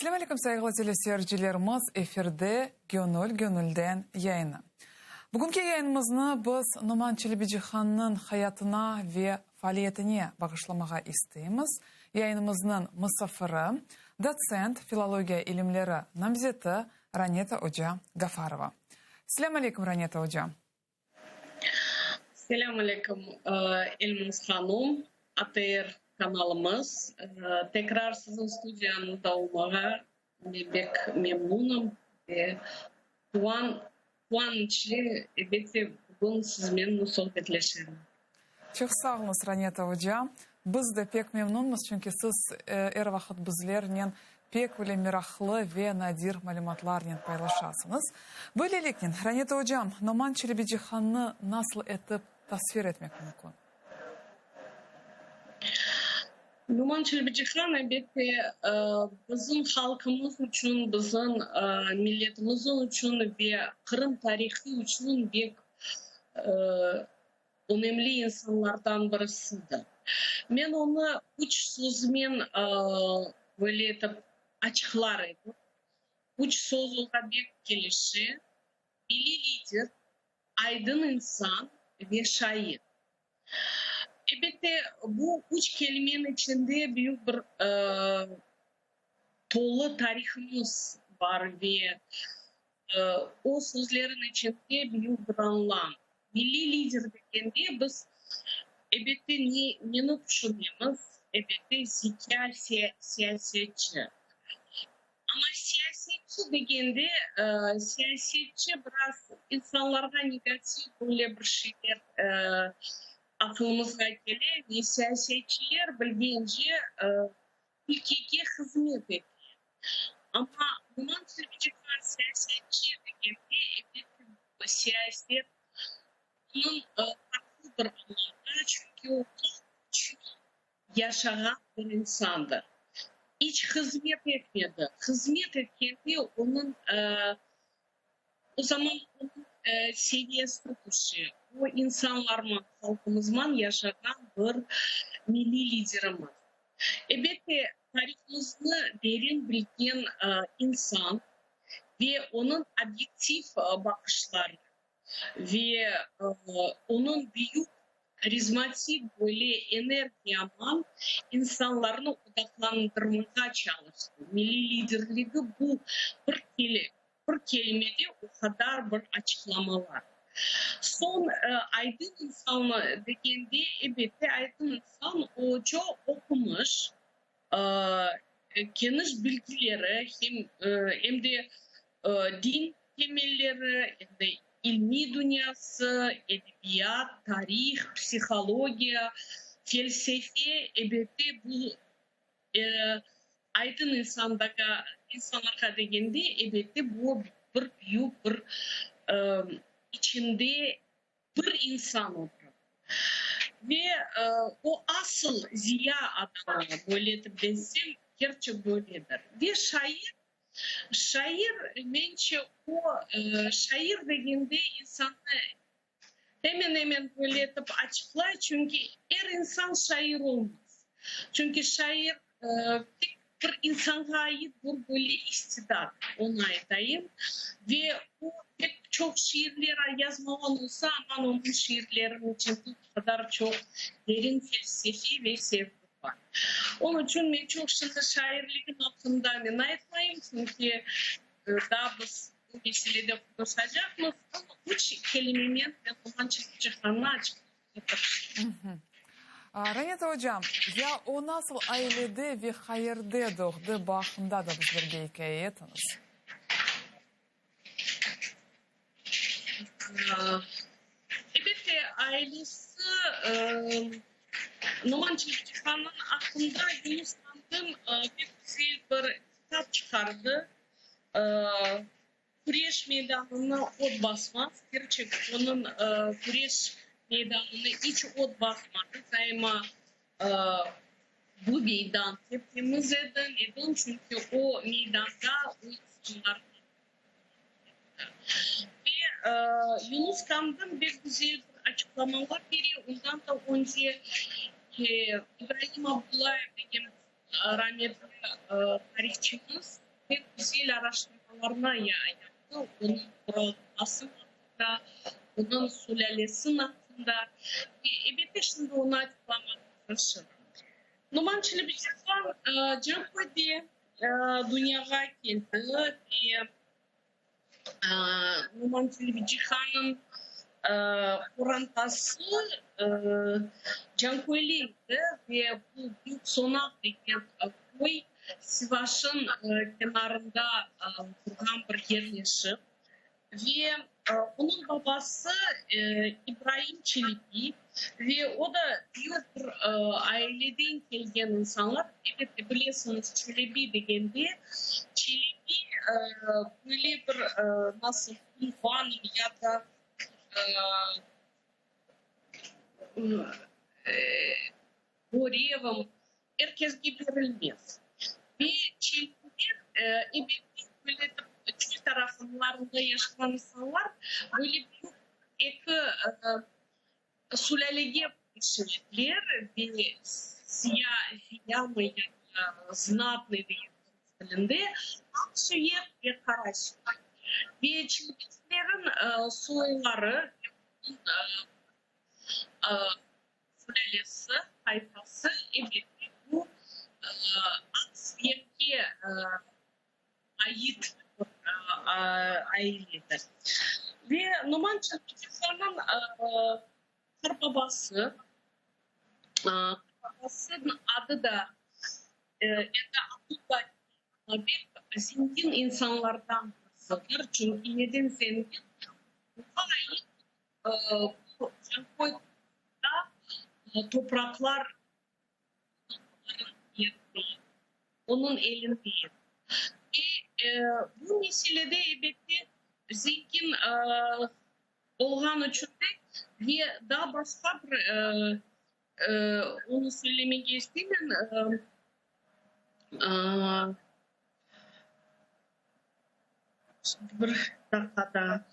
Selâm aleyküm, sayğılı teleseyircilerimiz, efirde Gönül gönülden yayını. Bugünki yayınımıznı biz Noman Çelebicihannıñ hayatına ve faaliyetine bağışlamağa isteymiz. Yayınımıznıñ musafiri, dotsent, filologiya ilimleri namzeti Raneta oca Gafarova. Selâm aleyküm, Raneta oca. Selâm aleyküm, Elmaz hanum, ATR kanalımız. Tekrar siziñ studiyañızda olmağa men pek memnunım ve quvançlı, elbette, bugün sizmen sohbetleşerim. Çoq sağ oluñız, Raneta oca. Biz de pek memnunmız, çünki siz er vaqıt bizlernen pek öyle meraqlı ve nadir malümatlarnen paylaşasıñız. Böyleliknen, Raneta ocam, Noman Çelebicihannı nasıl etip tasvir etmek mümkün? Noman Çelebicihan, elbette, bizim halqımız içün, bizim milletimiz içün ve Qırım tarihı içün pek önemli insanlardan birisidir. Men onı üç sözmen böyle etip açıqlar edim. Üç söz oña bek kelişe, milliy lider, aydın insan ve şair. Elbette, bu üç kelimeniñ içinde büyük bir tolu tarihımız bar ve O sözlerin içinde büyük bir añlam. Milliy lider degende biz, elbette, ne, neni tüşünemiz? Elbette, zekâ siyasetçi. Amma siyasetçi degende, siyasetçi biraz insanlarğa negativ böyle bir şeyler aqılımızğa kele ve siyasetçiler bilgence ülkege hızmet ete. Amma bundan söyleycekler, siyasetçi degende, elbette, bu siyaset onıñ farqlı bir añlamda, çünki o halq içün yaşağan bir insandır. İç hızmet etmedi. Hızmet etkende onıñ, o zaman onıñ seviyesi tüşe. O insanlarman, halqımızman yaşağan bir milliy liderimiz. Elbette, tarihımıznı derin bilgen insan ve onıñ obyektiv baqışları ve onıñ büyük harizmatik böyle energiyaman insanlarnı odaqlandırmağa çalıştı. Milliy liderligi bu bir bir kelimede o qadar bir açıqlamalar. Soñ aydın insan degende, elbette, aydın insan o çoq oqumış, keniş bilgileri, hem em de din temelleri, em de ilmiy dünyası, edebiyat, tarih, psihologiya, felsefe, elbette, bu Aydın insandaga, insanlarğa degende, elbette, bu bir büyük bir içinde bir insan otura. Ve o asıl ziya adamı, böyle etip desem, kerçek böyledir. Ve şair, şair, mence, o, şair degende insannı Hemen-hemen böyle etip açıqlay, çünki er insan şair olmaz. Çünki şair tek bir insanğa ait bir böyle istidat, onı aytayım. Ve o pek çoq şiirler yazmağan olsa, aman onıñ şiirleriniñ içinde o qadar çoq derin felsefe ve sevgi bar. Onıñ içün men çoq şimdi şairligim aqqında men aytmayım, çünki daa biz Bu meselede qonuşacaqmız, amma üç kelimenen men Noman Çelebicihannı açıqlamağa tırıştım. Raneta ocam, ya o nasıl ailede ve qayerde doğdı, bu aqqında da bizlerge ikâye etiñiz. Elbette, ailesi Noman Çelebicihannıñ aqqında Yunus Qandım pek güzel bir kitap çıqardı. Küreş meydanını ot basmaz. Kerçek, onıñ küreş meydanını iç ot basmadı. Daima bu meydan tep-temiz edi. Neden? Çünki o meydanda o insanlar Ve Yunus Qandım pek güzel bir açıqlamalar bere. Ondan da önce İbrahim Abdullayev degen rametli tarihçımız. Pek güzel araştırmalarnı yaptı, onıñ qorantası aqqında, onıñ sülâlesi aqqında. Ve, elbette, şimdi onı açıqlamağa tırışırım. Noman Çelebicihan Canköyde dünyağa keldi ve Noman Çelebicihannıñ qorantası Canköyli edi ve bu Büyük Sonaq degen köy Sivaşnıñ kenarında turğan bir yerleşim. Ve onıñ babası İbraim Çelebi ve o da büyük bir aileden kelgen insanlar. Elbette, bilesiñiz, Çelebi degende, Çelebi böyle bir nasıl unvan ya da görevim er kesge berilmez. Ve Çelebiler, elbette, böyle çöl taraflarında yaşağan insanlar böyle büyük eki sülâlege bölüşecekler ve siya, ziyamı ya da znatnıy degen rus tilinde, aq süyek ve qara süyek. Ve Çelebicilerin soyları ve onıñ sülâlesi, tayfası, elbette, bu aq süyekke ait bir ailedir. Ve Noman Çelebicihannıñ qarbabası, qarbabasınıñ adı da endi Abdulla pek zengin insanlardan birisidir. Çünki neden zengin? Oña ait bu Cankoyda topraqlar onıñ elinde edi. Ve bu meselede, elbette, zengin olğan içün de ve daa başqa bir onı söylemege isteymen, bir daqqa daa.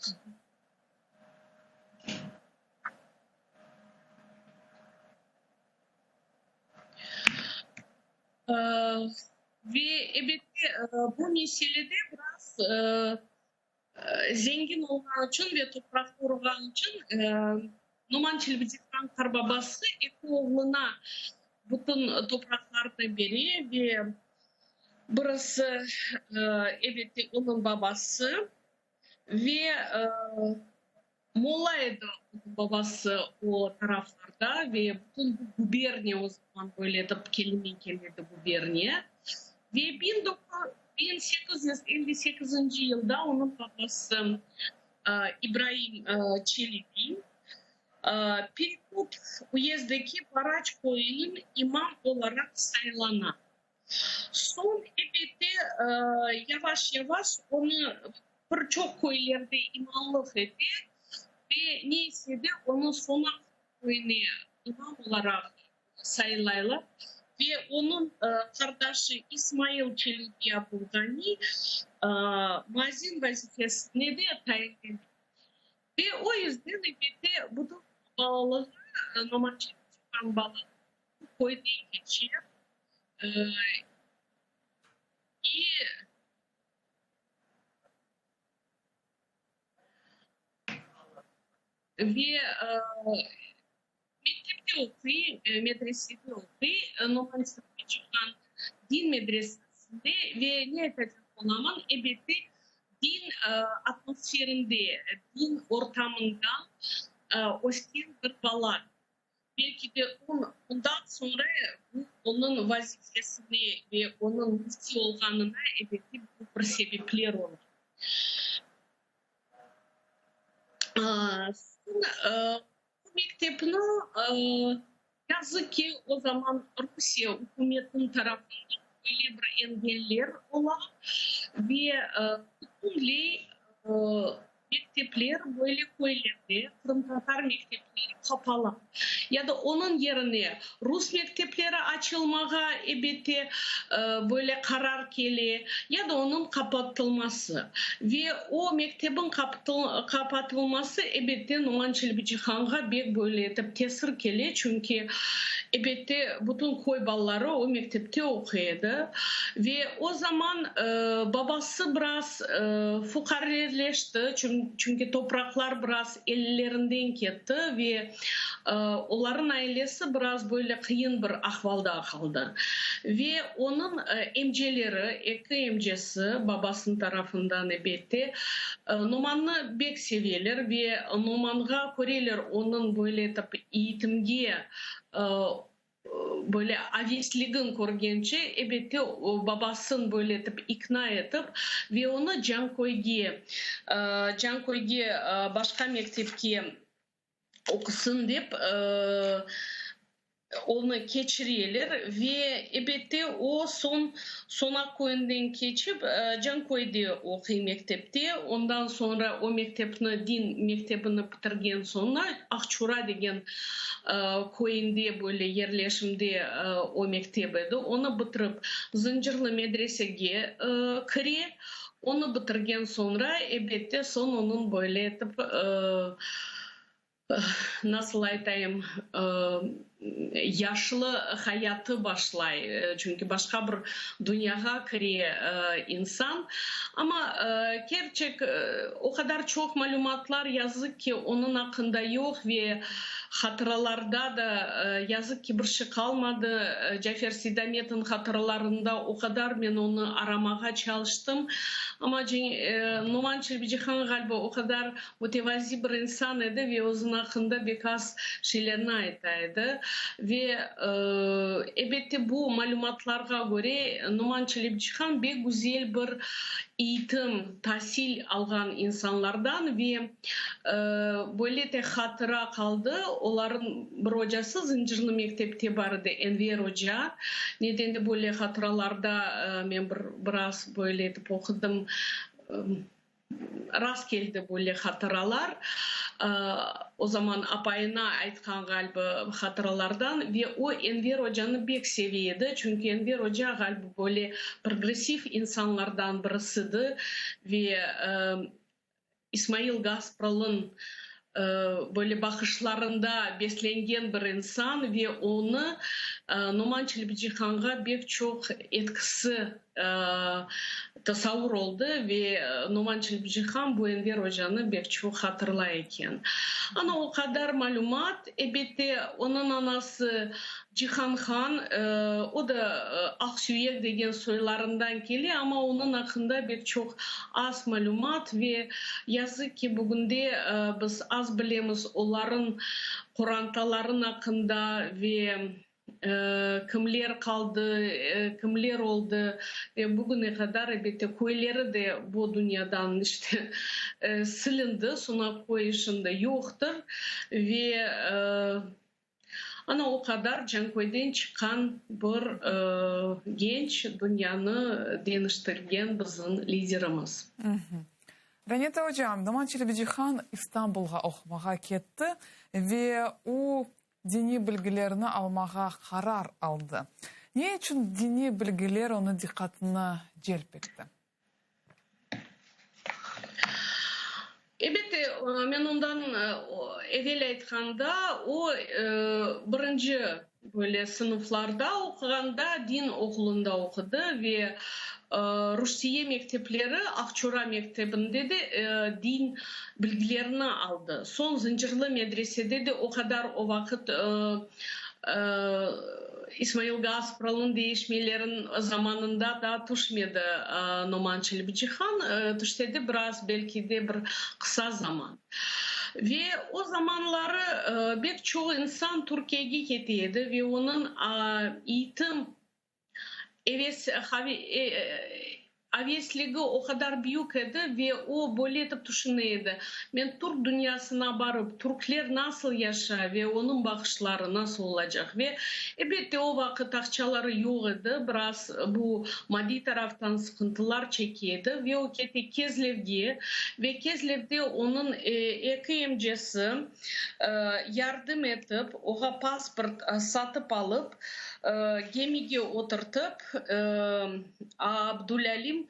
Ve elbette, bu meselede biraz zengin olğanı içün ve topraq qoruğanı içün Noman Çelebicihan qarbabası eki oğluna bütün topraqlarnı bere ve birisi, elbette, onıñ babası ve Molla edi onıñ babası o taraflarda ve bütün bu guberniya o zaman böyle etip kelime keledi guberniya. Ve 1858-nci yılda onıñ babası İbraim Çelebi Perekop uyezdeki Baraç köyüniñ imam olaraq saylana. Soñ, elbette, yavaş-yavaş onı bir çoq köylerde imamlıq ete ve neyse de onı Sonaq köyüne imam olaraq saylaylar ve onıñ qardaşı İsmail Çelebi Abdulğani muazzin vazifesine de tayinlene. Ve o yüzden, elbette, bütün balalığı, Noman Çelebicihan balalığı köyde keçe. İ Ve mektepte oquy, medresede oquy, Noman Çelebicihan din medresesinde ve ne aytacaq olaman, elbette, din atmosferinde, din ortamında ösken bir bala. Belki de ondan soñra bu onıñ vazifesine ve onıñ müfti olğanına elbette bu bir sebepler ola. Soñ bu mektepni, yazıq ki, o zaman Rusiye ükümetiniñ tarafından böyle bir engeller ola ve bütünley mektep. mektepler böyle köylerde, qırımtatar mektepleri qapala. Ya da onıñ yerine rus mektepleri açılmağa, ebette, böyle qarar kele, ya da onıñ qapatılması. Ve o mektebiñ qapatılması, ebette, Noman Çelebicihanğa bek böyle etip tesir kele, çünki, ebette, bütün köy balaları o mektepte oquy edi. Ve o zaman babası biraz fuqareleşti, çünki topraqlar biraz ellerinden ketti ve olarnıñ ailesi biraz böyle qıyın bir ahvalda qaldı. Ve onıñ emceleri, eki emcesi, babasınıñ tarafından ebette, Nomannı bek seveler ve Nomanğa köreler onıñ böyle etip eğitimge Böyle avesligin körgence, ebette, babasın böyle etip ikna etip ve onı Canköyge, Canköyge başqa mektepke oqusın dep, onı keçireler ve, ebette, o soñ Sonaq köyünden keçip, Canköyde oquy mektepte. Ondan soñra o mektepni, din mektebini bitirgen soñra, Aqçura degen köyünde böyle yerleşimde o mektep edi. Onı bitirip, Zıncırlı medresege kire. Onı bitirgen soñra, ebette, soñ onıñ böyle etip, nasıl aytayım, yaşlı hayatı başlay, çünki başqa bir dünyağa kire insan. Amma kerçek, o qadar çoq malümatlar, yazıq ki, onıñ aqqında yoq ve hatıralarda da, yazıq ki, bir şey qalmadı. Cafer Seydametniñ hatıralarında o qadar men onı aramağa çalıştım, amma Noman Çelebicihan, ğaliba, o qadar Mütevazi bir insan edi ve özüniñ aqqında bek az şeylerni ayta edi. Ve, ebette, bu malümatlarğa köre, Noman Çelebicihan bek güzel bir eğitim, tasil alğan insanlardan ve böyle de hatıra qaldı, olarnıñ bir ocası Zıncırlı mektepte bar edi, Enver oca. Neden de böyle hatıralarda men bir biraz böyle etip oqudım. Rast keldi böyle hatıralar. O zaman apayına aytqan ğaliba hatıralardan ve o Enver ocanı bek seve edi, çünki Enver oca ğaliba böyle progressiv insanlardan birisidi ve İsmail Gaspralınıñ böyle baqışlarında beslengen bir insan ve onı Noman Çelebicihanğa bek çoq etkisi tasavur oldı ve Noman Çelebicihan bu Enver ocanı bek çoq hatırlay eken. Ana, o qadar malümat, ebette, onıñ anası Cihan han, o da Aqsüyek degen soylarından kele, amma onıñ aqqında bek çoq az malümat ve yazıq ki, bugünde biz az bilemiz olarıñ qorantalarıñ aqqında ve kimler qaldı, kimler oldı ve bugüne qadar, elbette, köyleri de bu dünyadan işte silindi, Sunaq köyü şimdi yoqtır ve Ana o qadar Canköyden çıqqan bir genç dünyanı deñiştirgen bizim liderimiz. Raneta ocam, Noman Çelebicihan İstanbulğa oqumağa ketti ve o diniy bilgilerni almağa qarar aldı. Ne içün diniy bilgiler onıñ diqqatını celp etti? Elbette, men ondan evel aytqanda, o, birinci böyle sınıflarda oquğanda din oqulında oqudı ve Ruşdiye mektepleri, Aqçora mektebinde de din bilgilerini aldı. Soñ Zıncırlı medresede de o qadar o vaqıt İsmail Gaspralınıñ deñişmelerin zamanında daa tüşmedi Noman Çelebicihan, tüşse de biraz, belki de bir qısa zaman. Ve o zamanları bek çoq insan Türkiyege kete edi ve onıñ eğitim eves. Avesligi o qadar büyük edi ve o böyle etip tüşüne edi, Men türk dünyasına barıp, türkler nasıl yaşay ve onıñ baqışları nasıl olacaq? Ve, elbette, o vaqıt aqçaları yoq edi, biraz bu maddiy taraftan sıqıntılar çeke edi ve o kete Kezlevge ve Kezlevde onıñ eki emcesi yardım etip, oğa pasport satıp alıp, gemige oturtıp, Abdulalim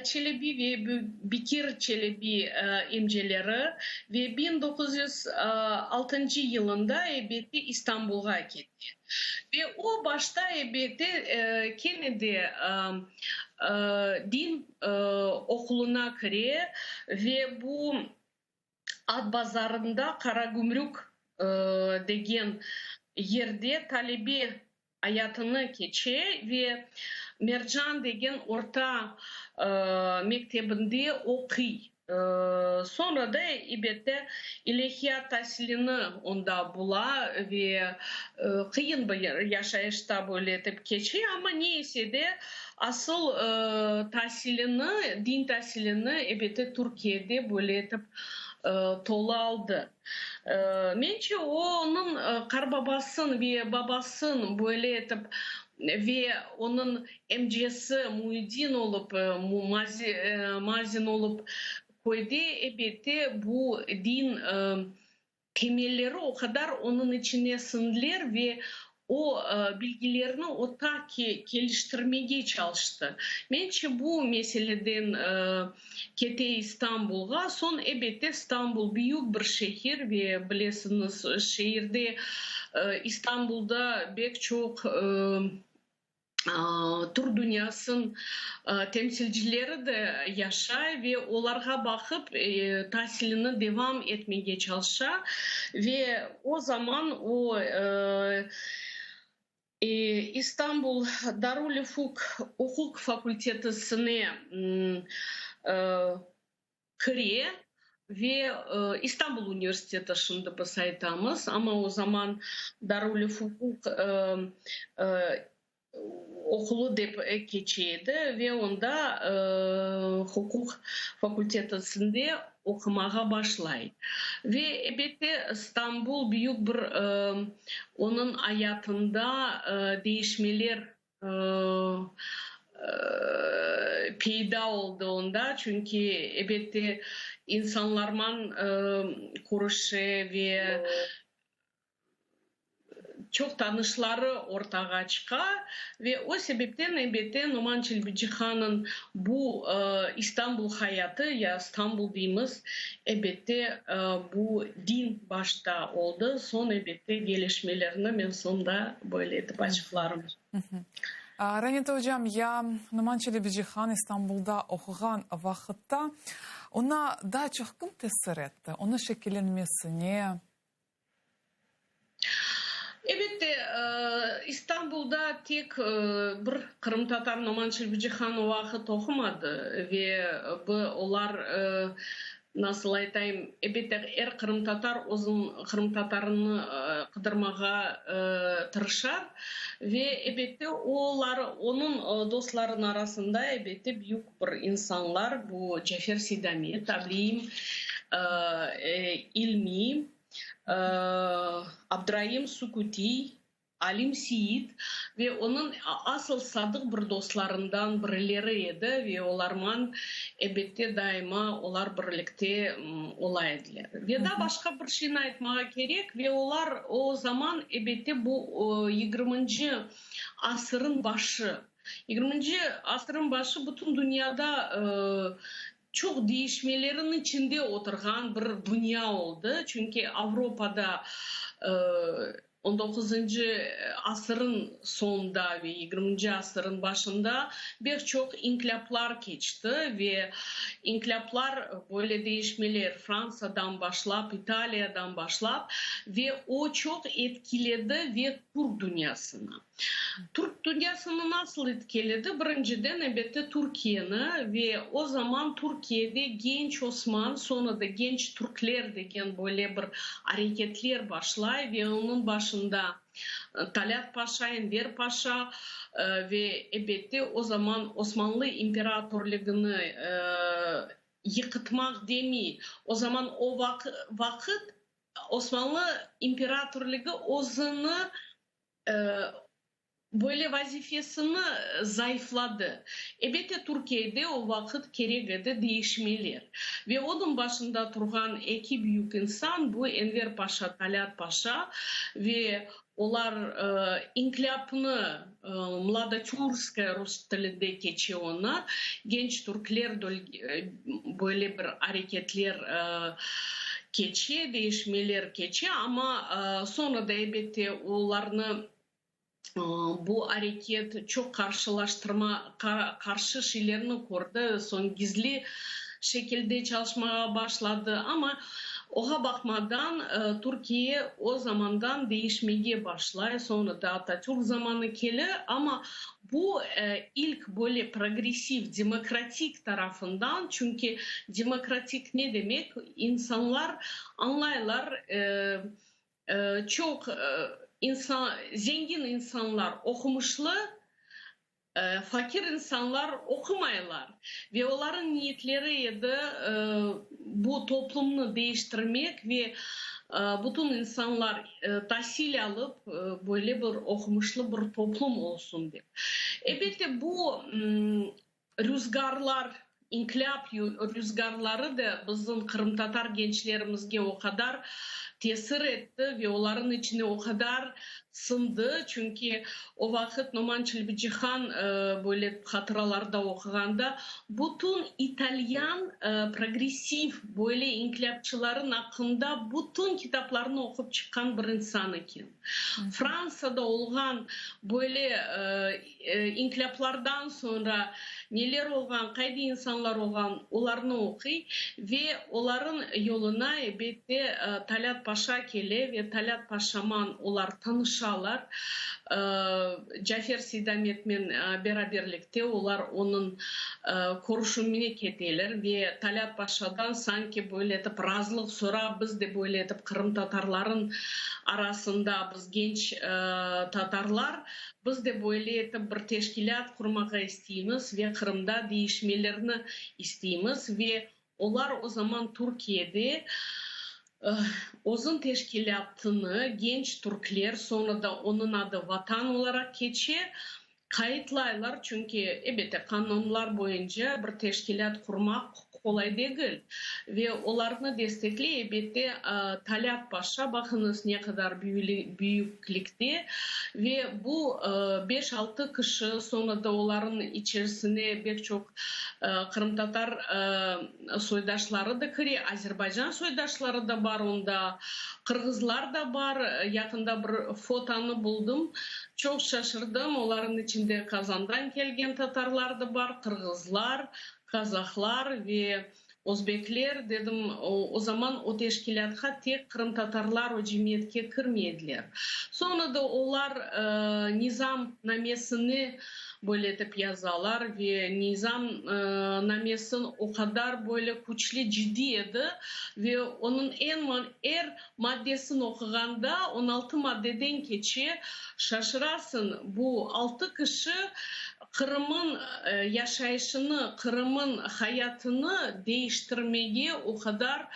Çelebi ve Bekir Çelebi emceleri ve 1906 yılında ebette İstanbulğa kete. Ve o başta ebette kene de din oqulına kire ve bu At bazarında Qaragümrük degen yerde talebe ayatını keçe ve Mercan degen orta mektebinde oquy. Soñra da, elbette, ilâhiyat tasilini onda bula ve qıyın bir yaşayışta böyle etip keçe, amma ne ise de, asıl tasilini, din tasilini, elbette, Türkiyede böyle etip tolu aldı. Mence, onıñ qarbabasın ve babasın böyle etip ve onıñ emcesi müeddin olıp, mazin olıp köyde, elbette, bu din Temelleri o qadar onıñ içine siñdiler ve o bilgilerni o ta keliştirmege çalıştı. Mence, bu meseleden kete İstanbulğa. Soñ, ebette, İstanbul büyük bir şehir ve bilesiñiz, şehirde, İstanbulda bek çoq Türk dünyasınıñ temsilcileri de yaşay ve olarğa baqıp tasilini devam etmege çalışa ve o zaman o İstanbul Darülufuk uquq fakültetesine kire ve İstanbul universiteti şimdi biz aytamız, amma o zaman Darülufukuk oqulı dep keçe edi ve onda huquq fakültetesinde oqumağa başlay. Ve elbette İstanbul büyük bir onıñ ayatında değişmeler peyda oldı onda, çünki, ebette, insanlarman körüşe ve çoq tanışları ortağa çıqa ve o sebepten, ebette, Noman Çelebicihanıñ bu İstanbul hayatı, ya İstanbul deymiz, ebette, bu din başta oldı, soñ, ebette, gelişmelerni men soñda böyle etip açıqlarım. Ranita ocam, ya Noman Çelebicihan İstanbulda oquğan vaqıtta oña daa çoq kim tesir etti, onıñ şekillenmesine? Elbette, İstanbulda tek bir qırımtatar Noman Çelebicihan o vaqıt oqumadı ve bu olar Nasıl aytayım, elbette, er qırımtatar özüniñ qırımtatarını qıdırmağa tırışar ve, elbette, olar, onıñ dostlarınıñ arasında, elbette, büyük bir insanlar, bu Cafer Seydamet, Abliyim İlmi, Abdraim Sukutiy, Alim Seit ve onıñ asıl sadıq bir dostlarından birileri edi ve olarman, ebette, daima olar birlikte ola ediler. Ve daa başqa bir şeyni aytmağa kerek, ve olar o zaman, ebette, bu yigirminci asırıñ başı, yigirminci asırıñ başı bütün dünyada çoq değişmelerin içinde oturğan bir dünya oldı, çünki Avropada On doquzıncı asırıñ soñunda ve yigirminci asırıñ başında bir çoq inkilâplar keçti ve inkilâplar, böyle değişmeler Fransadan başlap, İtaliyadan başlap ve o çoq etkiledi ve türk dünyasını. Türk dünyasını nasıl etkiledi? Birinciden, elbette, Türkiyeni ve o zaman Türkiyede Genç Osman, soñra da Genç Türkler degen böyle bir areketler başlay ve onıñ başında. Talât Paşa, Enver Paşa ve, ebette, o zaman Osmanlı imperatorligini yıqıtmaq demey, o zaman o vaqıt Osmanlı imperatorligi özüni Böyle vazifesini zayıfladı. Ebette, Türkiyede o vaqıt kerek edi değişmeler. Ve onıñ başında turğan eki büyük insan, bu Enver Paşa, Talât Paşa ve olar inqilâpnı, Mladotürskaya rus tilinde keçe onı, Genç türkler böyle bir areketler keçe, değişmeler keçe, amma soñra da ebette olarnı Bu areket çoq qarşılaştırma, qarşı şeylerni kördi, soñ gizli şekilde çalışmağa başladı. Amma oğa baqmadan, Türkiye o zamandan değişmege başlay, soñra da Atatürk zamanı kele, amma bu ilk böyle progressiv, demokratik tarafından, çünki demokratik ne demek, insanlar añlaylar, Çoq insan, zengin insanlar oqumışlı, fakir insanlar oqumaylar. Ve olarıñ niyetleri edi bu toplumnı değiştirmek ve bütün insanlar tasil alıp, böyle bir oqumışlı bir toplum olsun dep. Elbette, bu rüzgarlar, inqilâp rüzgarları da bizim qırımtatar gençlerimizge o qadar tesir etti ve olarıñ içine o qadar sındı, çünki o vaqıt Noman Çelebicihan böyle hatıralarda oquğanda bütün italyan progressiv böyle inqilâpçılarıñ aqqında bütün kitaplarnı oqup çıqqan bir insan eken. Fransada olğan böyle İnqilâplardan soñra neler olğan, qayda insanlar olğan, olarnı oquy ve olarıñ yoluna, elbette, Talât Paşa kele ve Talât Paşaman olar tanışalar. Cafer Seydametnen beraberlikte olar onıñ körüşüvine keteler ve Talât Paşadan sanki böyle etip razılıq sorap, biz de böyle etip qırımtatarlarıñ arasında biz genç tatarlar, Biz de böyle etip bir teşkilât qurmağa isteymiz ve Qırımda değişmelerni isteymiz ve olar o zaman Türkiyede özüñ teşkilâtını, Genç Türkler, soñra da onıñ adı Vatan olaraq keçe, qayıtlaylar, çünki, elbette, qanunlar boyunca bir teşkilât qurmaq qolay degil ve olarnı destekley, elbette, Talât Paşa, baqıñız ne qadar büyüklikte ve bu beş-altı kişi, soñra da olarnıñ içerisine pek çoq qırımtatar soydaşları da kire, Azerbaycan soydaşları da bar onda, qırğızlar da bar, yaqında bir fotonı buldım, çoq şaşırdım, olarnıñ içinde Qazandan kelgen tatarlar da bar, qırğızlar, Qazahlar ve özbekler, dedim, o zaman o teşkilâtqa tek qırımtatarlar o cemiyetke kirmey ediler. Soñra da olar nizamnamesini böyle etip yazalar ve nizamnamesi o qadar böyle küçlü, ciddiy edi ve onıñ eñ er maddesini oquğanda, on altı maddeden keçe, şaşırasıñ, bu altı kişi Qırımıñ yaşayışını, Qırımıñ hayatını değiştirmege o qadar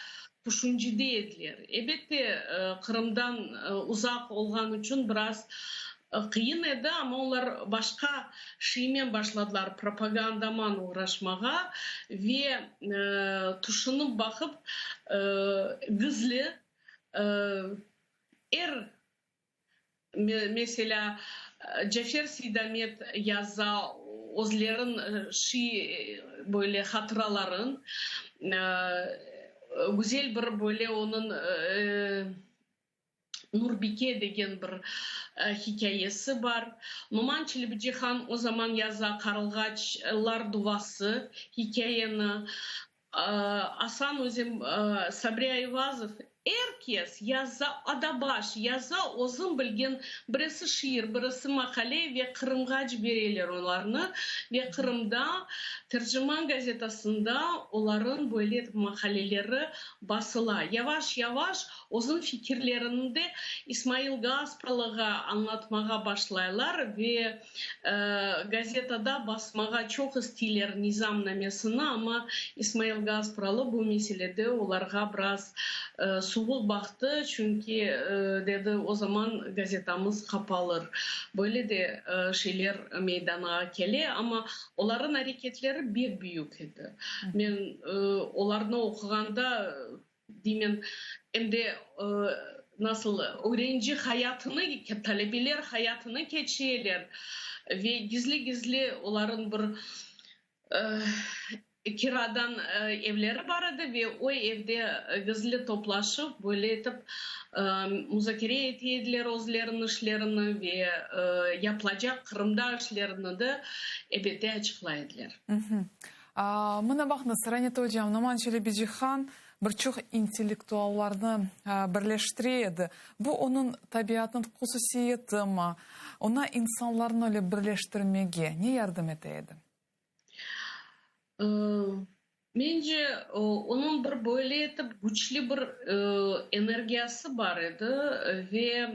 tüşüncede ediler. Elbette, Qırımdan uzaq olğan içün biraz qıyın edi, amma olar başqa şeymen başladılar, propagandaman oğraşmağa ve tüşünip baqıp, gizli er Meselâ, Cafer Seydamet yaza özlerin şiy böyle hatıraların, güzel bir böyle onıñ Nurbike degen bir hikâyesi bar. Noman Çelebicihan o zaman yaza Qarılğaçlar duvası hikâyeni. Asan Özem, Sabri Ayvazov. Er kes yaza, odabaş yaza özün bilgen birisi şiir, birisi maqale ve Qırımğa cibereler olarnı ve Qırımda Terciman gazetasında oların böyle etip maqaleleri basıla. Yavaş-yavaş özün fikirlerini de İsmail Gaspralığa añlatmağa başlaylar ve Gazetada basmağa çoq isteyler nizamnamesini, amma İsmail Gaspralı bu meselede olarğa biraz suvuq baqtı, çünki, dedi, o zaman gazetamız qapalır. Böyle de şeyler meydanağa kele, amma olarıñ areketleri bek büyük edi. Men olarnı oquğanda, Deymen, em de nasıl öğrenci hayatını, talebeler hayatını keçireler ve gizli-gizli olarıñ bir kiradan evleri bar edi ve o evde gizli toplaşıp, böyle etip muzakere ete ediler özleriniñ işlerini ve yapılacaq Qırımda işlerini de ebette açıqlay ediler. Mına baqıñız, Ranita ocam, Noman Çelebicihan bir çoq intellektuallarnı birleştire edi. Bu onıñ tabiatınıñ hususiyetimi? Oña insanlarnı öyle birleştirmege ne yardım ete edi? Mence, onıñ bir böyle etip küçlü bir energiyası bar edi ve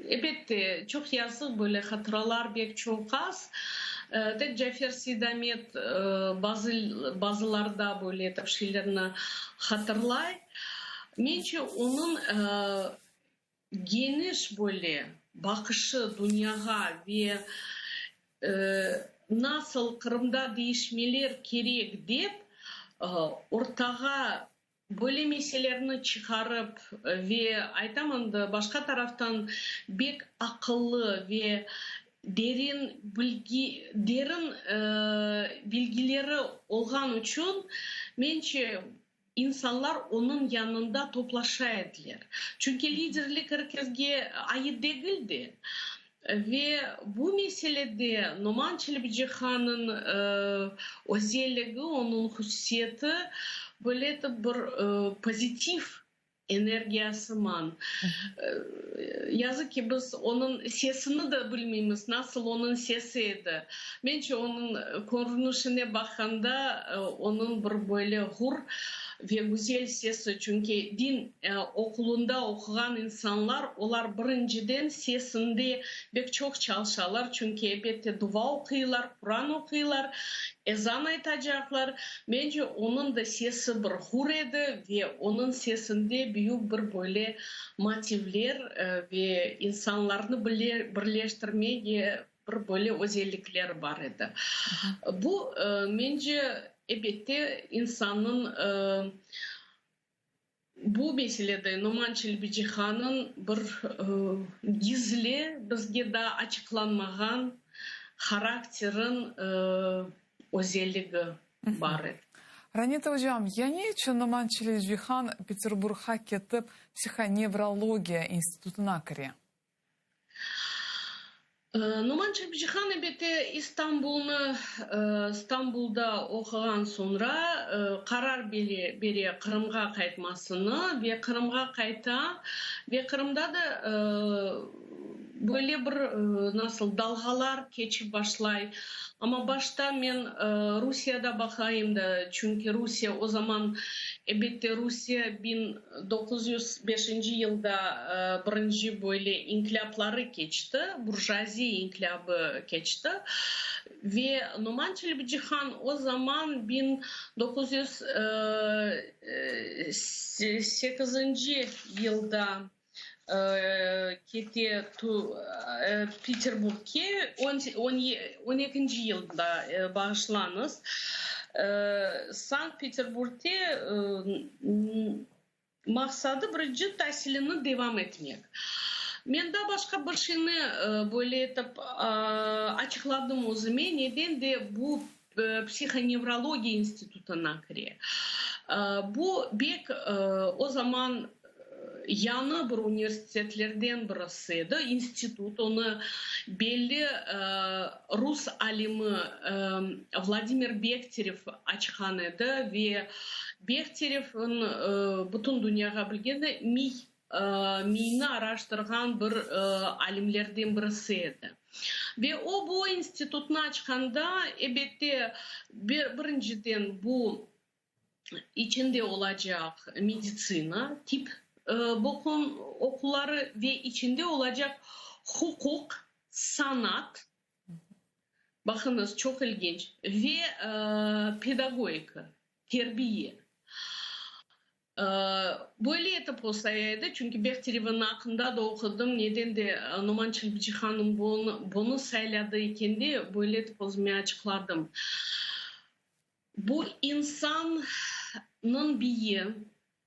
Ebette, çoq yazıq, böyle hatıralar bek çoq az. Tek Cafer Seydamet bazı, bazılarda böyle etip şeylerni hatırlay. Mence, onıñ geniş böyle baqışı dünyağa ve nasıl Qırımda deñişmeler kerek dep ortağa Böyle meselerni çıqarıp ve aytam endi, başqa taraftan bek aqıllı ve derin bilgi, derin bilgileri olğan içün, mence, insanlar onıñ yanında toplaşa ediler. Çünki liderlik er kesge ait degil de. Ve bu meselede Noman Çelebicihanıñ özelligi, onıñ hususiyeti böyle etip bir pozitiv energiyasıman. Yazıq ki, biz onıñ sesini de bilmeymiz, nasıl onıñ sesi edi. Mence, onıñ körünişine baqqanda, onıñ bir böyle ğur ve güzel sesi, çünki din oqulında oquğan insanlar, olar birinciden sesinde bek çoq çalışalar, çünki elbette dua oquylar, Quran oquylar, ezan aytacaqlar. Mence, onıñ da sesi bir hur edi ve onıñ sesinde büyük bir böyle motivler ve insanlarnı birleştirmege bir böyle özellikleri bar edi. Bu, mence, elbette, insannıñ bu meselede Noman Çelebicihanıñ bir gizli, bizge daa açıqlanmağan harakterin özelligi bar edi. Ranita ocam, ya ne içün Noman Çelebicihan Peterburgğa ketip psihonevrologiya institutına kire? Noman Çelebicihan elbette İstanbulnı, İstanbulda oquğan soñra qarar bere Qırımğa qaytmasını ve Qırımğa qayta ve Qırımda da böyle bir nasıl dalğalar keçip başlay. Amma başta men Rusiyada baqayım da, çünki Rusiye o zaman elbette Rusiye 1905 yılda birinci böyle inqilâpları keçti, burjuaziya inqilâbı keçti ve Noman Çelebicihan o zaman 1908 yılda kete Peterburgke, on ekinci yılda, bağışlañız, Sankt-Peterburgte maqsadı birinci tasilini devam etmek. Men daa başqa bir şeyni böyle etip açıqladım özüme, neden de bu psihonevrologiya institutına kire. Bu bek o zaman. Yañı bir universitetlerden birisi edi, institut, onı belli rus alimi Vladimir Bekterev açqan edi ve Behterevniñ bütün dünyağa bilgeni miy, miyni araştırğan bir alimlerden birisi edi. Ve o bu institutnı açqanda, ebette, birinciden bu içinde olacaq meditsina, tip boqun oquları ve içinde olacaq huquq, sanat, baqıñız, çoq ilginç, ve pedagogika, terbiye. Böyle etip olsa edi, çünki Behterevniñ aqqında da oqudım, neden de Noman Çelebicihanım bunı sayladı eken de, böyle etip özüme açıqladım. Bu insannıñ biyi,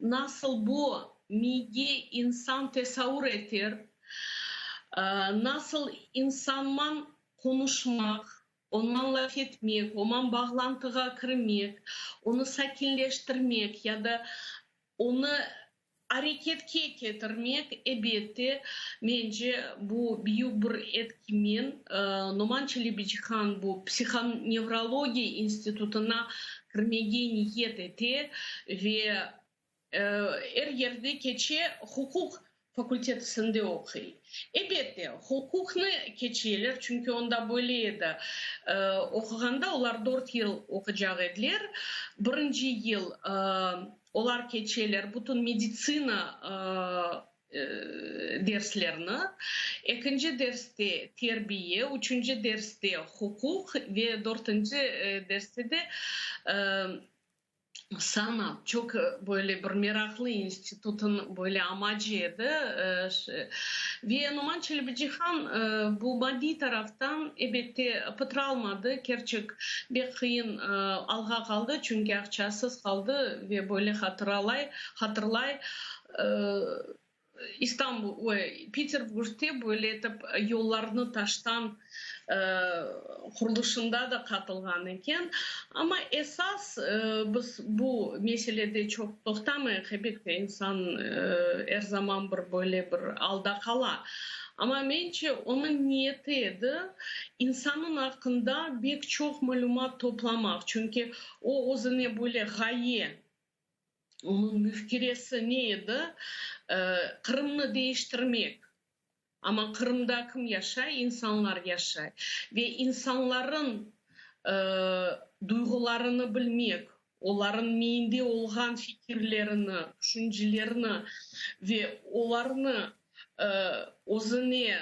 nasıl bu miyge insan tesavur eter, nasıl insanman qonuşmaq, onman laf etmek, oman bağlantığa kirmek, onı sakinleştirmek ya da onı Areketke ketirmek, ebette, mence, bu büyük bir etkimen. Noman Çelebicihan bu psixonevrologiya institutına kirmege niyet ete ve er yerde keçe, huquq fakultetisinde oquy. Ebette, huquqnı keçeler, çünki onda böyle edi, oquğanda olar dört yıl oqucaq ediler. Birinci yıl Olar keçeler bütün meditsina derslerini, ekinci derste terbiye, üçünci derste huquq ve dörtünci derste de sanat. Çoq böyle bir meraqlı institutın böyle amacı edi. Ve Noman Çelebicihan bu maddiy taraftan, ebette, pıtralmadı, kerçek, bek qıyın alğa qaldı, çünki aqçasız qaldı ve böyle hatıralay, hatırlay, İstanbul, oy, Peterburgte böyle etip yollarnı taştan qurulışında da qatılğan eken. Amma esas biz bu meselede çoq toqtamayıq, elbette, insan er zaman bir böyle bir alda qala. Amma mence, onıñ niyeti edi, insannıñ aqqında bek çoq malümat toplamaq, çünki o özüne böyle ğaye, onıñ müfkiresi ne edi, Qırımnı deñiştirmek. Amma Qırımda kim yaşay? İnsanlar yaşay. Ve insanların duyğularını bilmek, oların miyinde olğan fikirlerini, tüşüncelerini ve olarnı özüne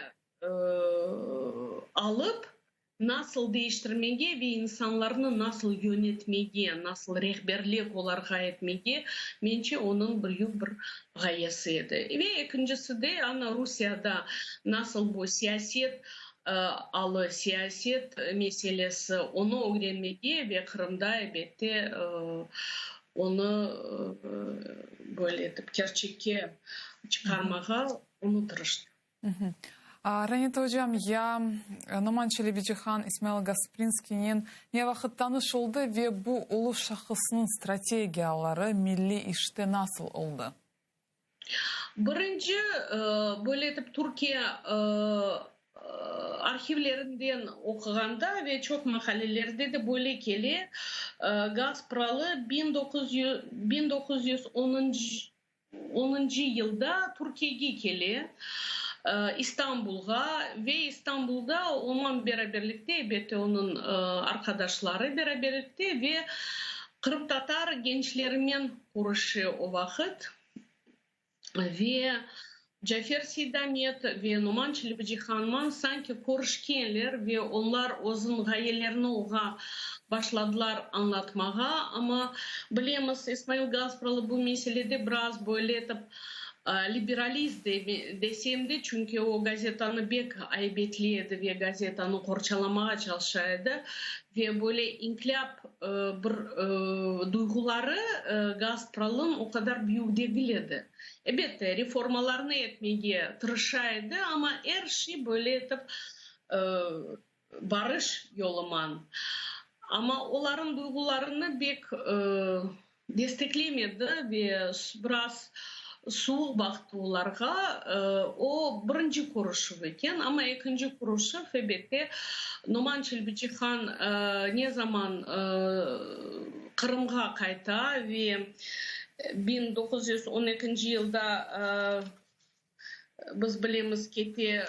alıp, nasıl deñiştirmege ve insanlarnı nasıl yönetmege, nasıl rehberlik olarğa etmege, mence, onıñ büyük bir ğayesi edi. Ve ekincisi de, ana, Rusiyada nasıl bu siyaset alı, siyaset meselesi, onı ögrenmege ve Qırımda, elbette, onı böyle etip kerçekke çıqarmağa onı tırıştı. Ranita ocam, ya Noman Çelebicihan İsmail Gasprinskiynen ne vaqıt tanış oldı ve bu ulu şahısnıñ strategiyaları milliy işte nasıl oldı? Birinci, böyle etip Türkiye arhivlerinden oquğanda ve çoq maqalelerde de böyle kele, Gaspralı 1910 Onuncı yılda Türkiyege kele, İstanbulğa ve İstanbulda oña beraberlikte, elbette, onıñ arqadaşları beraberlikte ve qırımtatar gençlerinen körüşe o vaqıt. Ve Cafer Seydamet ve Noman Çelebicihanman sanki körüşkenler ve onlar özüniñ ğayelerini oña başladılar añlatmağa. Amma bilemiz, İsmail Gaspralı bu meselede biraz böyle etip liberalist desem de, çünki o gazetanı bek aybetley edi ve gazetanı qorçalamağa çalışa edi ve böyle inqilâp bir duyğuları Gaspralınıñ o qadar büyük degil edi. Elbette, reformalarnı etmege tırışa edi, amma er şey böyle etip barış yoluman. Amma olarnıñ duyğularını bek desteklemedi ve biraz. Suvuq baqtı olarğa. O, birinci körüşüv eken, amma ekinci körüşüv, elbette, Noman Çelebicihan ne zaman Qırımğa qayta ve 1912 yılda, biz bilemiz, kete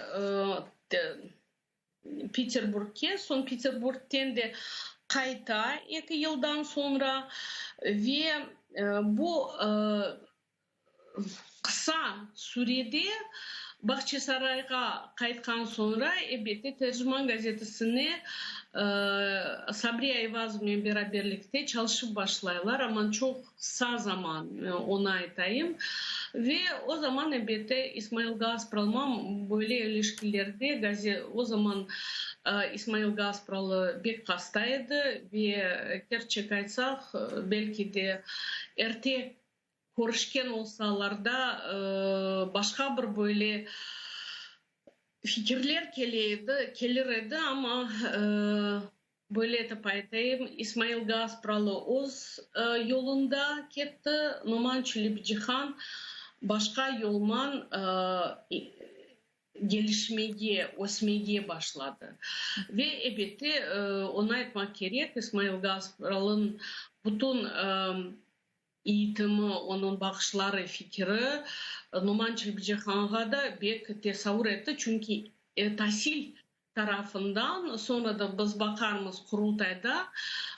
Peterburgke, soñ Peterburgten de qayta eki yıldan soñra ve bu qısa sürede Bağçasarayğa qaytqan soñra, elbette, Tercüman gazetesine Sabri Ayvazovnen beraberlikte çalışıp başlaylar, amma çoq qısa zaman, onı aytayım. Ve o zaman, elbette, İsmail Gaspralman böyle ilişkilerde, o zaman İsmail Gaspralı bek hasta edi ve, kerçek aytsaq, belki de erte körüşken olsalar da, başqa bir böyle fikirler kele edi, kelir edi, amma Böyle etip aytayım, İsmail Gaspralı öz yolunda ketti, Noman Çelebicihan başqa yolman gelişmege, ösmege başladı. Ve, elbette, onı aytmaq kerek, İsmail Gaspralınıñ bütün eğitimi, onıñ baqışları, fikiri Noman Çelebicihanğa da bek tesavur etti, çünki tasil tarafından, soñra da biz baqarmız Qurultayda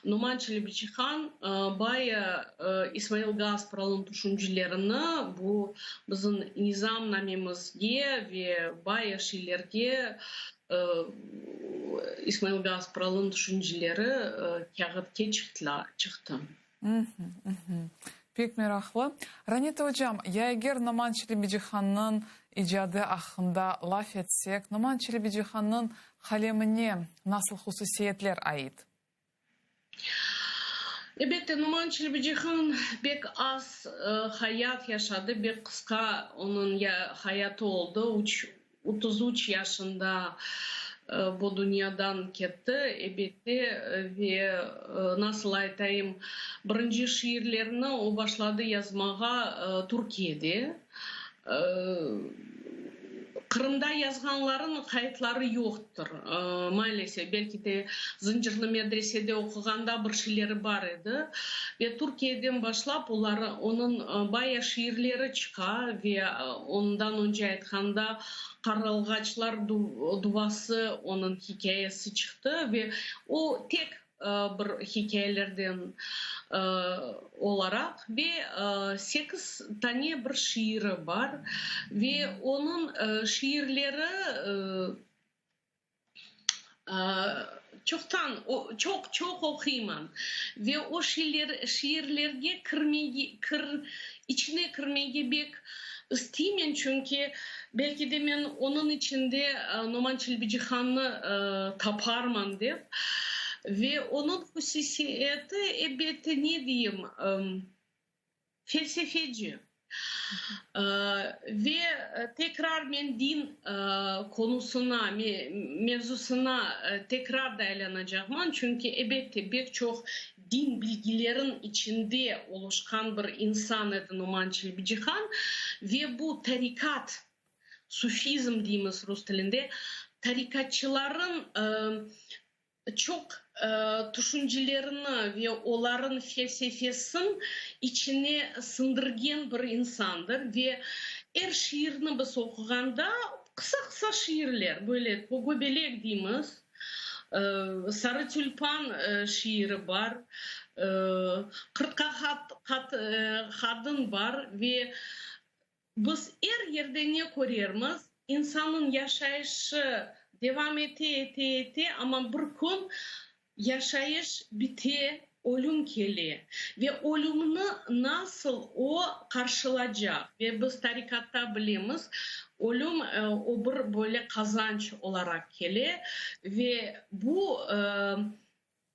Noman Çelebicihan baya İsmail Gaspralınıñ tüşüncelerini bu bizim nizamnamemizge ve baya şeylerge İsmail Gaspralınıñ tüşünceleri kâğıtke çıqtı. Pek meraqlı. Ranita ocam, ya eger Noman Çelebicihannıñ icadı aqqında laf etsek, Noman Çelebicihannıñ qalemine nasıl hususiyetler ait? Elbette, Noman Çelebicihan pek az hayat yaşadı, pek qısqa onıñ hayatı oldı, üç 33 yaşında bu dünyadan ketti, elbette, ve, nasıl aytayım, birinci şiirlerini o başladı yazmağa Türkiyede. Qırımda yazğanlarınıñ qayıtları yoqtır, maalesef. Belki de Zıncırlı medresede oquğanda bir şeyleri bar edi. Ve Türkiyeden başlap olar, onıñ baya şiirleri çıqa ve ondan önce aytqanda Qarılğaçlar duvası onıñ hikâyesi çıqtı ve o tek bir hikâyelerden olaraq ve sekiz tane bir şiiri bar ve onıñ şiirleri Çoqtan, çoq-çoq oquyman ve o şiirlerge kirmege, kir, içine kirmege bek isteymen, çünki belki de men onıñ içinde Noman Çelebicihannı taparman dep. Ve onıñ hususiyeti, elbette, ne deyim, Felsefeci. Ve tekrar men din konusına, mevzusına tekrar daylanacaqman, çünki, ebette, pek çoq din bilgilerin içinde oluşqan bir insan edi Noman Çelebicihan ve bu tarikat, sufizm deymiz rus tilinde, tarikatçıların çoq tüşüncelerini ve olarıñ felsefesin içine siñdirgen bir insandır ve er şiirni biz oquğanda, qısa-qısa şiirler, böyle Gobelek deymiz, Sarı tülpan şiiri bar, Qırtqa qadın bar ve Biz er yerde ne körermiz, insannıñ yaşayışı devam ete, ete, ete, amma bir kün yaşayış bite, ölüm kele ve ölümni nasıl o qarşılacaq? Ve biz tarikatta bilemiz, ölüm o bir böyle qazanç olaraq kele ve bu,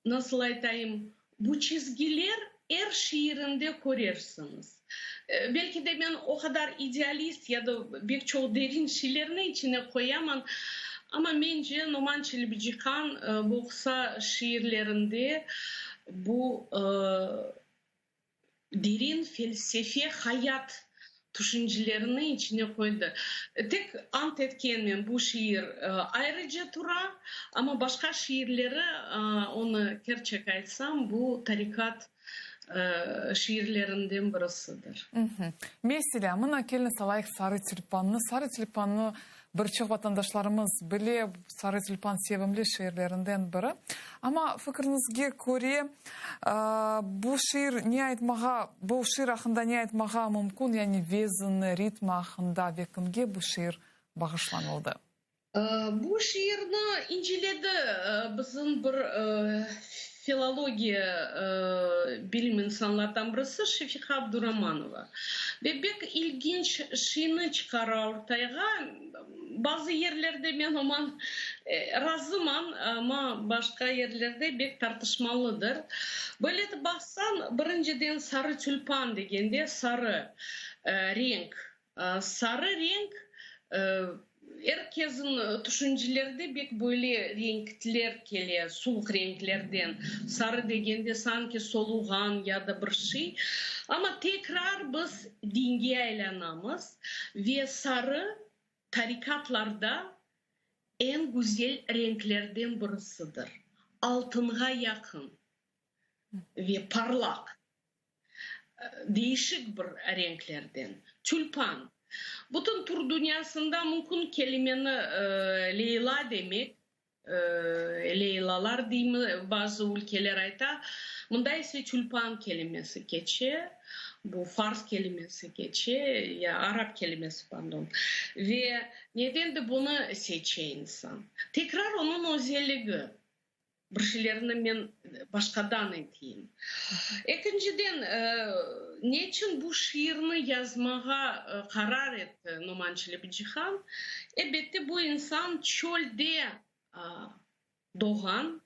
Nasıl aytayım, bu çizgiler er şiirinde körersiñiz. Belki de men o qadar idealist ya da pek çoq derin şeylerni içine qoyaman, amma mence Noman Çelebicihan bu qısa şiirlerinde bu derin felsefe, hayat. tüşüncelerini içine qoydı. Tek ant etkenmen, bu şiir ayrıca tura, amma başqa şiirleri, onı kerçek aytsam, bu tariqat şiirlerinden birisidir. Meselâ, mına keliñiz alayıq Sarı tülpannı. Sarı tülpannı bir çoq vatandaşlarımız bile, Sarı tülpan sevimli şiirlerinden biri. Amma fikriñizge köre, bu şiir ne aytmağa, bu şiir aqqında ne aytmağa mümkün, yani vezini, ritmi aqqında ve kimge bu şiir bağışlanıldı? Bu şiirni inceledi bizim bir filologiya bilim insanlardan birisi Şefiqa Abduramanova. Ve bek ilginç şiirni çıqara ortayğa. Bazı yerlerde men oman razıman, amma başqa yerlerde bek tartışmalıdır. Böyle etip baqsañ, birinciden sarı tülpan degende sarı renk Sarı renk, er keziñ tüşüncelerde bek böyle renkler kele, suvuq renklerden. Sarı degende sanki soluğan ya da bir şey. Amma tekrar biz dinge aylanamız ve sarı tarikatlarda eñ güzel renklerden birisidir, altınğa yaqın ve parlaq. Değişik bir renklerden. Tülpan. Bütün türk dünyasında mümkün kelimeni Leyla demek, Leylalar deymi bazı ülkeler ayta. Mında ise tülpan kelimesi keçe, bu fars kelimesi keçe, ya arap kelimesi, pardon. Ve neden de bunı seçe insan? Tekrar onıñ özelligi. Bir şeylerni men başqadan eteyim. Ekinciden, neçün bu şiirni yazmağa qarar etti Noman Çelebicihan? Elbette, bu insan çölde doğğan,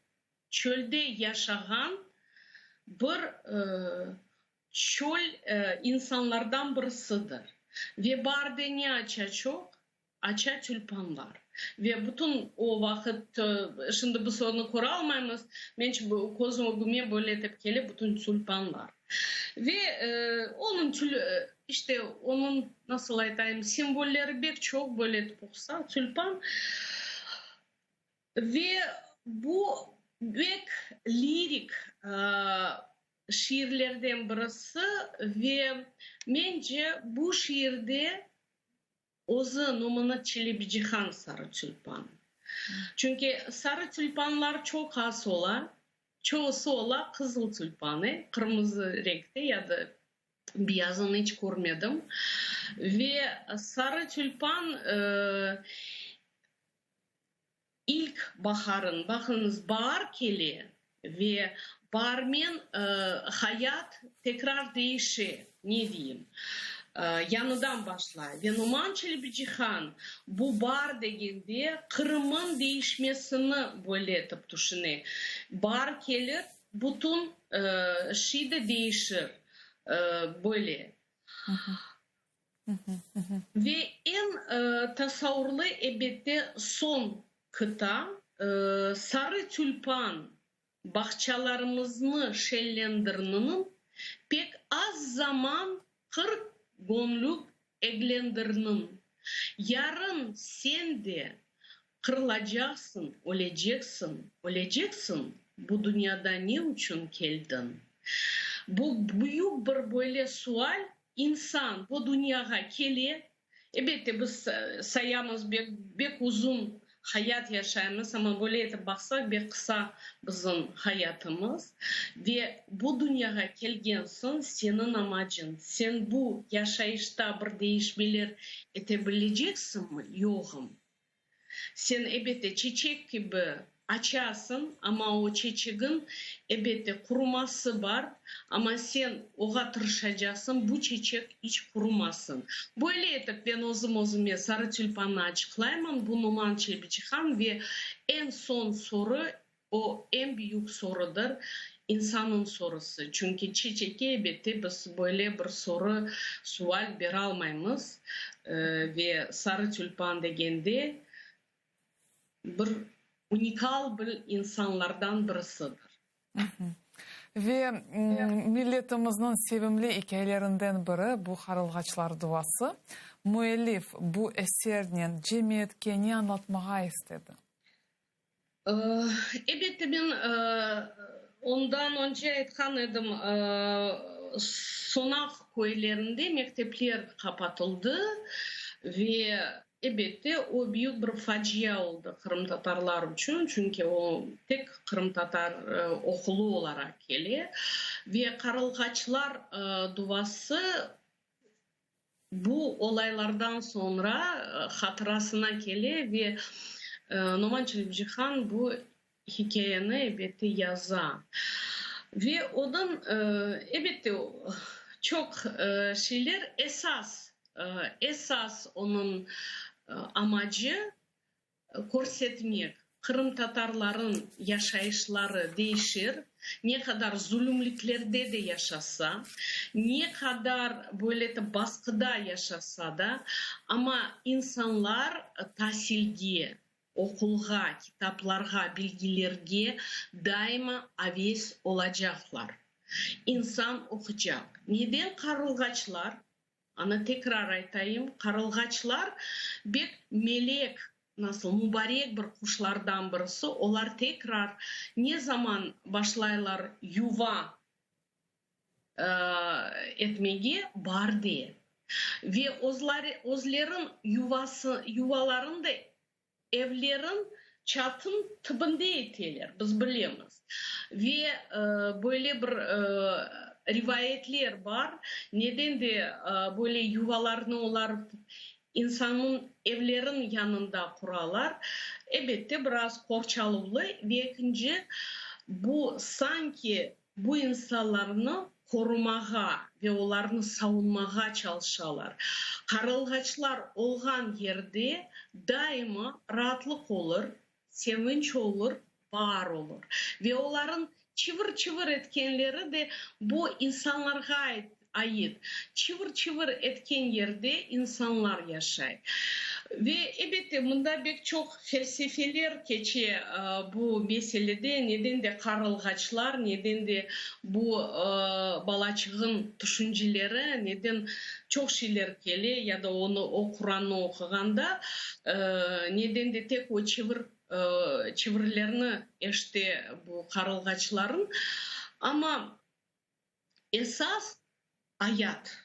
çölde yaşağan bir çöl insanlardan birisidir. Ve baarde ne aça çoq? Aça tülpanlar. Ve bütün o vaqıt, şimdi biz onı köralmaymız, mence köz ögüme böyle etip kele bütün tülpanlar. Ve onıñ tül, işte, onıñ, nasıl aytayım, simvolleri bek çoq böyle etip oqusa, tülpan. Ve bu bek lirik şiirlerden birisi ve mence bu şiirde Özü Numana Çelebicihan sarı tülpan. Çünki sarı tülpanlar çoq az ola, çoğusı ola qızıl tülpanı, qırmızı renkte ya da beyazını iç körmedim. Ve sarı tülpan İlk baharın, baqıñız, baar kele ve baarmen hayat tekrar değişe, ne deyim, yañıdan başlay. Ve Noman Çelebicihan bu baar degende Qırım'ın değişmesini böyle etip tüşüne. Baar kelir, bütün şey de değişir, böyle. Ve eñ tasavurlı, elbette, soñ qıta, sarı tülpan bağçalarımıznı şellendirniniñ pek az zaman 40 könlük eglendirniñ. Yarın sen de qırılacaqsıñ, öleceksiñ, öleceksiñ, bu dünyada ne içün keldiñ? Bu büyük bir böyle sual, İnsan bu dünyağa kele, elbette, biz sayamız, bek, bek uzun hayat yaşaymız, amma böyle etip baqsaq, bek qısa bizim hayatımız. Ve bu dünyağa kelgen soñ seniñ amacıñ, sen bu yaşayışta bir değişmeler ete bileceksiñmi, yoğım? Sen, elbette, çeçek kibi açasıñ, amma o çeçegiñ, elbette, quruması bar, amma sen oğa tırışacaqsıñ, bu çeçek iç qurumasın. Böyle etip men özüm özüme sarı tülpannı açıqlayman, bu Noman Çelebicihan ve eñ soñ soru, o eñ büyük sorudır, insannıñ sorusı. Çünki çeçekke, elbette, biz böyle bir soru, sual beralmaymız. Ve sarı tülpan degende, bir unikal bir insanlardan birisidir. Ve milletimizniñ sevimli ikâyelerinden biri bu Qarılğaçlar duası. Müellif bu esernen cemiyetke ne añlatmağa istedi? Elbette, men ondan önce aytqan edim, Sonaq köylerinde mektepler qapatıldı ve Elbette, o büyük bir facia oldı qırımtatarlar içün, çünki o tek qırımtatar oqulı olaraq kele ve Qarılğaçlar duvası bu olaylardan soñra hatırasına kele ve Noman Çelebicihan bu hikâyeni, elbette, yaza. Ve onıñ, elbette, çoq şeyler esas, esas onıñ amacı körsetmek, qırımtatarlarıñ yaşayışları değişir, ne qadar zulümliklerde de yaşasa, ne qadar böyle etip basqıda yaşasa da, amma insanlar tasilge, Oqulğa, kitaplarğa, bilgilerge daima aves olacaqlar. İnsan oqucaq. Neden qarılğaçlar? Ana tekrar aytayım, qarılğaçlar bek melek, nasıl, mubarek bir quşlardan birisi, olar tekrar ne zaman başlaylar yuva etmege baarde ve özlerin yuvası, yuvaların da evlerin çatın tibinde eteler, biz bilemiz. Ve böyle bir rivayetler bar, neden de böyle yuvalarnı olar insannıñ evlerin yanında quralar, elbette, biraz qorçaluvlı ve ekinci, bu sanki Bu insanlarnı qorumağa ve olarnı savunmağa çalışalar. Qarılğaçlar olğan yerde daima raatlıq olur, sevinç olur, baar olur. Ve olarıñ çivir-çivir etkenleri de bu insanlarğa ait. Çivir-çivir etken yerde insanlar yaşay. Ve, elbette, mında bek çoq felsefeler keçe bu meselede, neden de qarılğaçlar, neden de bu balaçığın tüşünceleri, neden çoq şeyler kele ya da onı, o Qurannı oquğanda, neden de tek o çivir, çivirlerni eşite bu qarılğaçların. Amma Esas, ayat.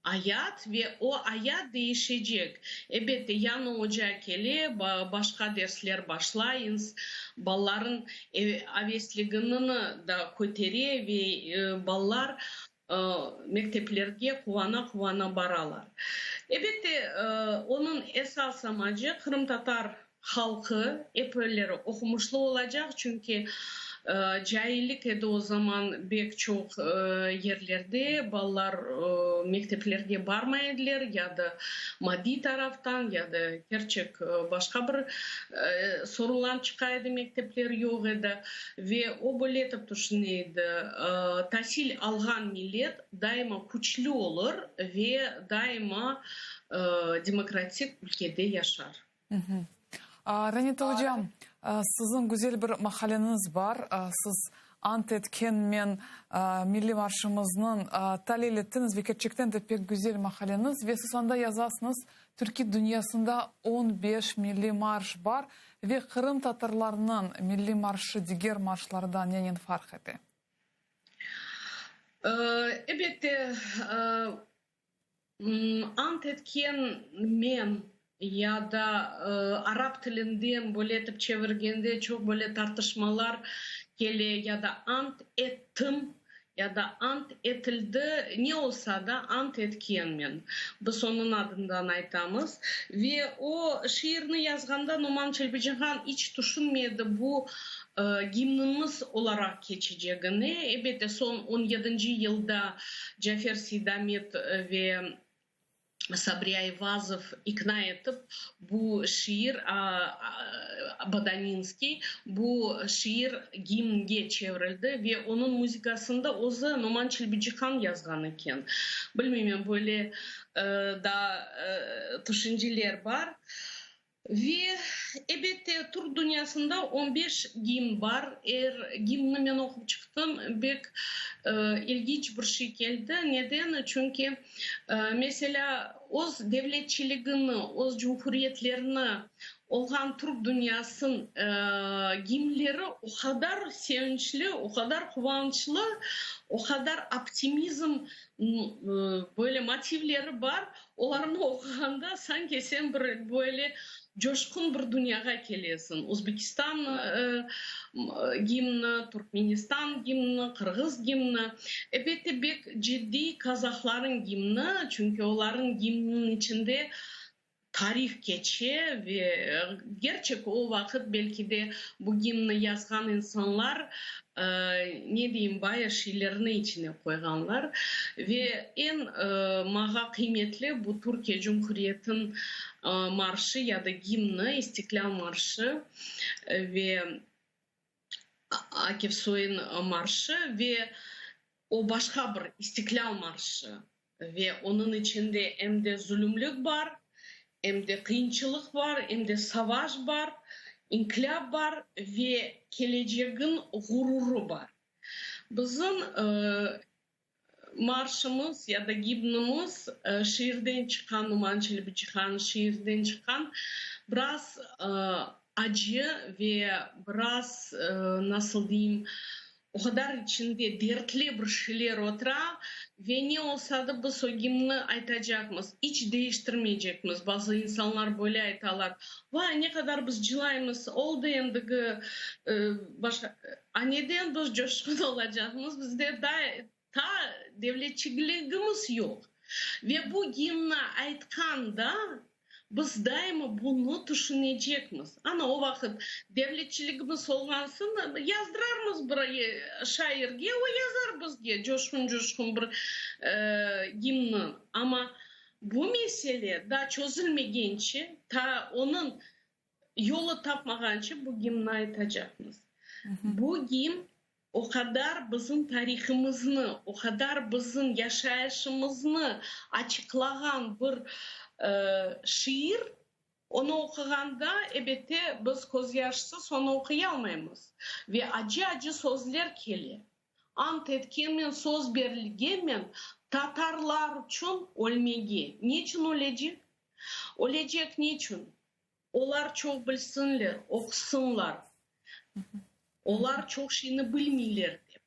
Ayat ve o ayat değişecek. Elbette, yañı oca kele, başqa dersler başlay, balaların avesligini da kötere ve balalar mekteplerge quvana-quvana baralar. Elbette, onıñ esas amacı qırımtatar Halqı epleri oqumışlı olacaq, çünki caillik edi o zaman bek çoq yerlerde, balalar mekteplerge barmay ediler, ya da maddiy taraftan, ya da kerçek başqa bir sorunlar çıqa edi, mektepler yoq edi. Ve o böyle etip tüşüne edi, tasil alğan millet daima küçlü olur ve daima demokratik ülkede yaşar. Renita ocam, siziñ güzel bir maqaleñiz bar. Siz Ant etkenmen milliy marşımıznıñ talil ettiñiz ve kerçekten de pek güzel maqaleñiz. Ve siz anda yazasıñız, Türkiy dünyasında 15 milliy marş bar ve qırımtatarlarnıñ milliy marşı diger marşlardan nenen farq ete? Elbette, Ant etken men ya da arap tilinden böyle etip çevirgende çoq böyle tartışmalar kele ya da ant ettim ya da ant etildi, ne olsa da ant etkenmen. Biz onıñ adından aytamız. Ve o şiirni yazğanda Noman Çelebicihan iç tüşünmedi bu gimnimiz olaraq keçecegini. Elbette, soñ on yedinci yılda Cafer Seydamet ve Sabri Ayvazov ikna etip, bu şiir, Bodaninskiy, bu şiir gimnge çevirildi ve onıñ muzikasını da özü Noman Çelebicihan yazğan eken. Bilmeymen, böyle daa tüşünceler bar. Ve, ebette, türk dünyasında on beş gimn bar. Er gimnni men oqup çıqtım, bek ilginç bir şey keldi. Neden? Çünki, meselâ, öz devletçiligini, öz cumhuriyetlerini olğan türk dünyasıñ gimnleri o qadar sevinçli, o qadar quvançlı, o qadar optimizm böyle motivleri bar, Olarnı oquğanda sanki sen bir böyle coşqun bir dünyağa kelesiñ. Özbekistan gimni, Turkmenistan gimni, Qırğız gimni, ebette bek ciddiy Kazahlarıñ gimni, çünki olarıñ gimniniñ içinde tarih keçe ve gerçek o vaqıt belki de bu gimni yazğan insanlar ne deyim, baya şeylerni içine qoyğanlar. Ve eñ mağa qıymetli bu Türkiye Cumhuriyetiniñ marşı ya da gimni, İstiklâl marşı ve Akif Soyun marşı ve o başqa bir İstiklâl marşı. Ve onıñ içinde em de zulümlik bar, em de qıyınçılıq bar, em de savaş bar, inqilâp bar ve kelecegiñ ğururı bar. Bizim marşımız ya da gimnimiz şiirden çıqqan, Numan Çelebicihan şiirden çıqqan, biraz acı ve biraz, nasıl deyim, O qadar içinde dertli bir şeyler otura ve ne olsa da biz o gimnni aytacaqmız, iç değiştirmeycekmiz. Bazı insanlar böyle aytalar, Vay, ne qadar biz cılaymız, oldı endigi, başqa. A neden biz coşqun olacaqmız, bizde daa ta devletçiligimiz yoq. Ve bu gimnni aytqanda Biz daima bunı tüşünecekmiz. Ana, o vaqıt devletçiligimiz olğan soñ, yazdırarmız bir şairge, o yazar bizge coşqun-coşqun bir gimnni. Amma bu mesele daa çözülmegence, ta onıñ yolu tapmağance bu gimnni aytacaqmız. Bu gimn O qadar bizim tarihımıznı, o qadar bizim yaşayışımıznı açıqlağan bir şiir, onı oquğanda, ebette, biz közyaşsız onı oquyalmaymız. Ve acı-acı sözler kele. Ant etkenmen, söz berilgenmen tatarlar içün ölmege. Neçün ölecek? Ölecek neçün? Olar çoq bilsinler, oqusınlar. Olar çoq şeyni bilmeyler dep.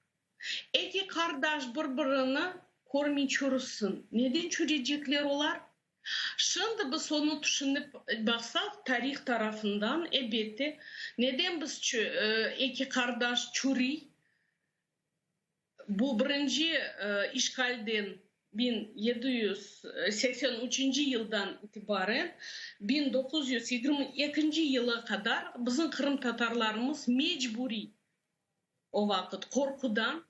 Eki qardaş bir-birini körmey çürüsin. Neden çürecekler olar? Şimdi biz onı tüşünip baqsaq, tarih tarafından, elbette, neden biz eki qardaş çürüy? Bu birinci işğalden 1783 yıldan itibaren 1922 yıla qadar bizim qırımtatarlarımız mecburiy o vaqıt qorqudan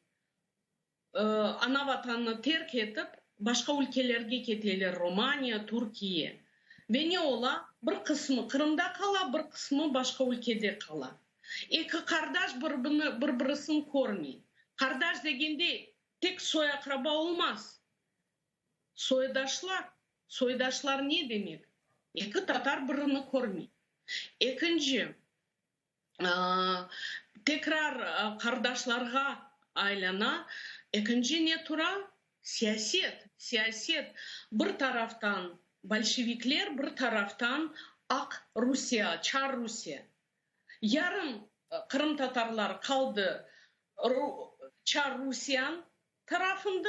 ana vatanını terk etip başqa ülkelerge keteler, Romaniya, Türkiye. Ve ne ola? Bir qısmı Qırımda qala, bir qısmı başqa ülkede qala. Eki qardaş bir-birisini körmey. Qardaş degende tek soy-aqraba olmaz. Soydaşlar. Soydaşlar ne demek? Eki tatar birini körmey. Ekinci, tekrar qardaşlarğa aylana. Ekinci ne tura? Siyaset. Siyaset. Bir taraftan bolşevikler, bir taraftan aq Rusiye, çar Rusiye. Yarım qırımtatarlar qaldı çar Rusiyan tarafında,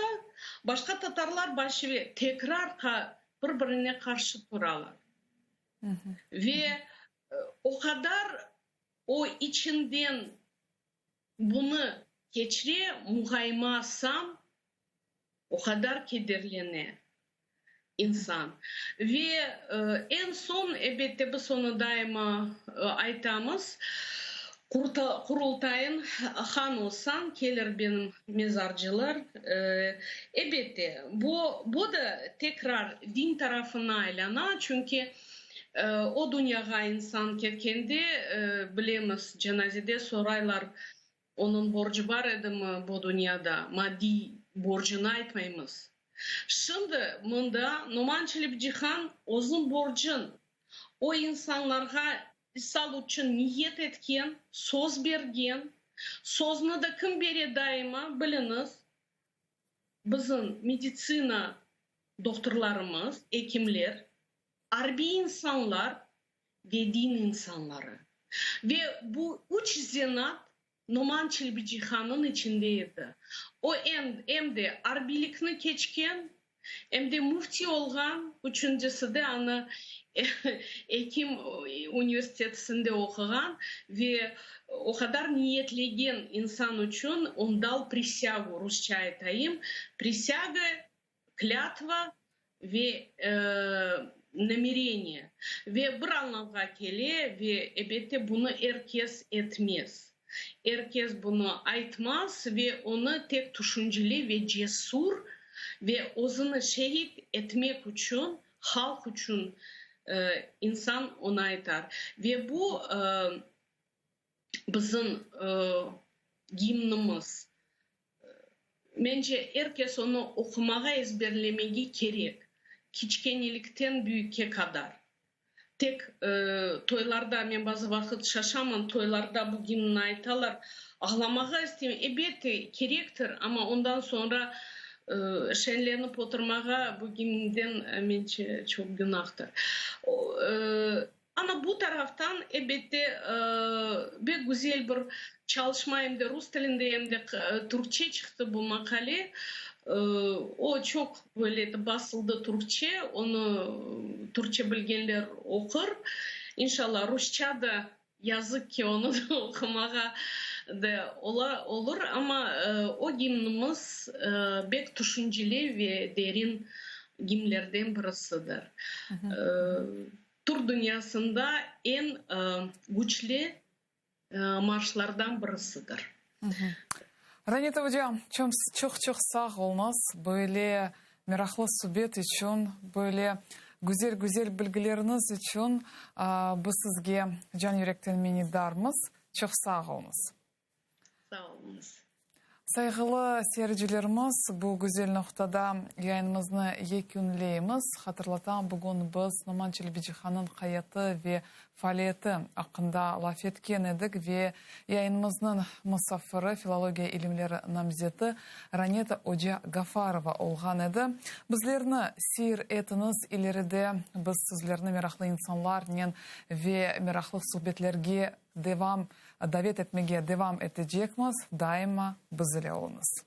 başqa tatarlar bolşevi tekrar bir-birine qarşı turalar. Ve o qadar o içinden bunı keçire, muğaymasam, O qadar kederlene insan. Ve eñ soñ, elbette, biz onı daima aytamız, Qurultayın han olsañ, kelir benim mezarcılar. Elbette, bu, bu da tekrar din tarafına aylana, çünki o dünyağa insan ketkende, bilemiz, cenazede soraylar, Onıñ borcu bar edimi bu dünyada? Maddiy borcunı aytmaymız. Şimdi mında Noman Çelebicihan özüniñ borcun. O insanlarğa, misal içün, niyet etken, söz bergen. Sözni de kim bere daima, biliñiz, bizim meditsina dohturlarımız, ekimler, arbiy insanlar ve din insanları. Ve bu üç zenaat Noman Çelebicihannıñ içinde edi. O em de arbiylikni keçken, em de müfti olğan, üçüncisi de anı ekim universitetinde oquğan ve o qadar niyetlegen insan içün on dal prisâgu, rusça aytayım, prisâga, klâtva ve namereniye, ve bir añlamğa kele ve, ebette, bunı er kes etmez. Er kes bunı aytmaz ve onı tek tüşünceli ve cesur ve özüni şehit etmek içün, halq içün insan onı aytar. Ve bu bizim gimnimiz. Mence, er kes onı oqumağa, ezberlemege kerek, kiçkenelikten büyükke qadar. Tek toylarda, men bazı vaqıt şaşaman, toylarda bu gimnni aytalar, ağlamağa isteyim. Ebette, kerektir, amma ondan soñra şeñlenip oturmağa bu gimnden, mence, çoq günahtır. Amma bu taraftan, elbette, pek güzel bir çalışma, em de rus tilinde, em de türkçe çıqtı bu maqale. O, çoq böyle basıldı türkçe, onı türkçe bilgenler oqur. İnşallah, rusça da, yazıq ki, onı da oqumağa da ola, olur. Amma o gimnimiz pek tüşünceli ve derin gimnlerden birisidir. Türk dünyasında eñ küçlü marşlardan birisidir. Ranita oca, çoq-çoq sağ oluñız, böyle meraqlı subet içün, böyle güzel-güzel bilgileriñiz içün biz sizge can-yürekten minnetdarmız. Çoq sağ oluñız. Sağ oluñız. Sayğılı seyircilerimiz, bu güzel noqtada yayınımıznı yekünleymiz. Hatırlatam, bugün biz Noman Çelebicihannıñ hayatı ve faaliyeti aqqında laf etken edik ve yayınımıznıñ musafiri, filologiya ilimleri namzeti Raneta oca Gafarova olğan edi. Bizlerni seyir etiñiz, ileride biz sizlerni meraqlı insanlarnen ve meraqlı suhbetlerge Devam, davet etmege devam etecekmiz, daima biz ile oluñız.